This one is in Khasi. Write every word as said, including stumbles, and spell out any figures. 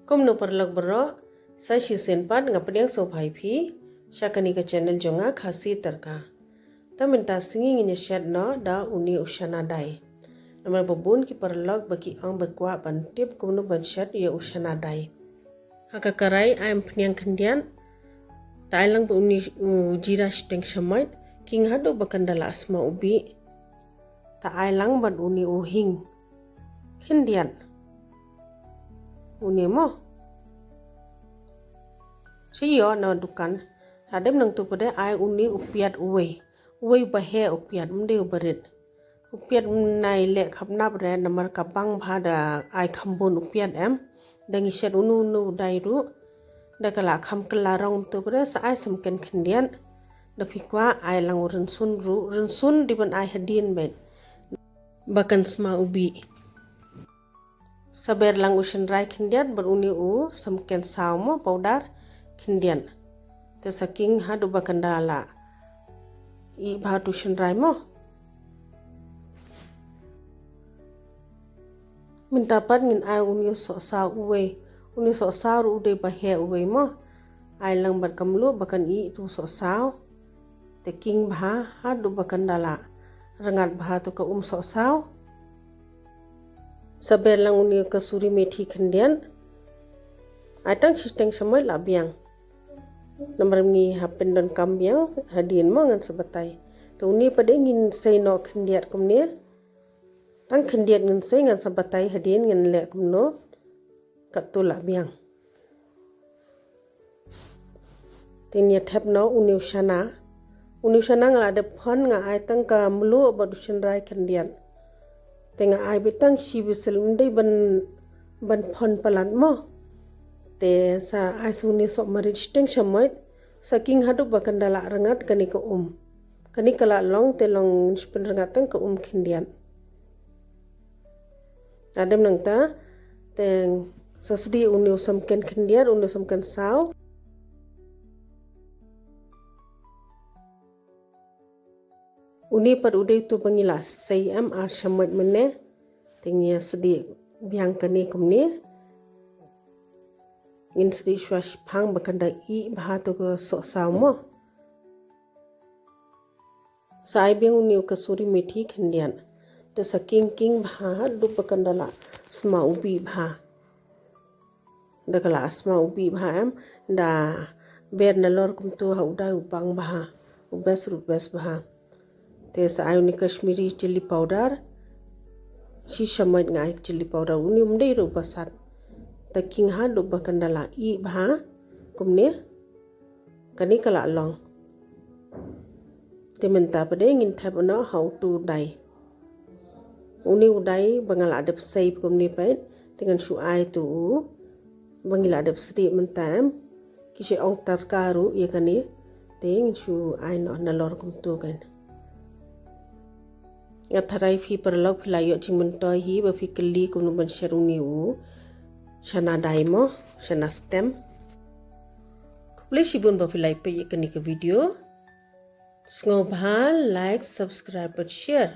Kumno paralok baroh, sa shisien pat nga pdiang sngewbha ïa phi sha kane ka channel jong nga, Khasi Tadka. Te mynta sngi ngin ïa shet noh da une u shana dai. Namar ba bun ki paralok ba ki ong ba kwah ban tip kumno ban shet ïa u shana dai. Ha ka karai ai umphniang khyndiat. Te ai lang bad une u jira shiteng shamoit, king haduh ba kan da la sma u bih. Te ai lang bad une u hing khyndiat. Une mo, shu ïoh na dukan. Hadien nangta pat de ai une u piat uwei. Uwei uba heh u piat, ym dei uba rit. U piat ym nai leh khapnap re, namar ka bang bha da ai kham bun u piat em. Da ngi shet une une u dai ruh, da ka la kham kylla rong, nangta pat de sa ai samken khyndiat. Da phi kwah ai lang u rynsun ruh, rynsun dei ban ai hadien beit ba kan sma u bih. Sa ber lang u shynrai khyndiat bad une u samken saw mo, powder khyndiat. Te sa king haduh ba kan da la ih bha utu u shynrai mo. Mynta pat ngin ai une u sohsaw uwei. Une u sohsaw ruh u dei ba heh uwei mo. Ai lang bad ka mluh ba kan ih utu u sohsaw. Te king bha haduh ba kan da la rngat bha utu ka um sohsaw. Sa ber lang une u kasuri methi khyndiat. Ai tang shiteng shamoit la biang. Namar ngi hap pyndonkam biang hadien mo, ngan sa batai. Te une pat de ngin sei noh khyndiat kumne. Tang khyndiat ngin sei, ngan sa batai hadien ngan leh kumno katto la biang. Te ngin ïa thep noh une u shana. Une u shana nga la dep phon, nga ai tang ka mluh bad u shynrai khyndiat. Te nga ai beit tang shi whistle, ym dei ban, ban phon palat mo. Te sa ai sa une soh marit shiteng shamoit. Sa king haduh ba kan da la rngat kane ka um. Kane ka la long, te long ngin shu pynrngat tang ka um khyndiat. Hadien nangta te sa sdieh une u samken khyndiat, une u samken saw. Une pat u dei utu ba ngi la sei em, ar shamoit mynne. Te ngin ïa sdieh biang kane kumne. Ngin sdieh shuwa shiphang ba kan da ih bha utu ka sohsaw mo. Sa ai biang une u kasuri methi khyndiat. Te sa king king bha haduh ba kan da la sma u bih bha. Da ka la sma u bih bha em, da ber nalor kumto ha u dai u bang bha, u best ruh best bha. Te sa ai une u Kashmiri chilli powder. Shi shamoit nga ai chilli powder, une um dei ruh ba sat. Te king haduh ba kan da la ih bha kumne. Kane ka la long. Te mynta pat de ngin thep noh ha utu u dai. Une u dai ba nga la dep sei kumne pat, te ngan shu ai utu u ba ngi la dep sdieh mynta em. Ki shu ong tadka ruh ïa kane. Te ngin shu ai noh nalor kumto kan. Nga tharai phi paralok phi la ïoh jingmyntoi hi ba phi kylli kumno ban shet une u shana dai mo, shana stem. Khublei shibun ba phi la peit ïa kane ka video. Sngewbha like, subscribe bad share.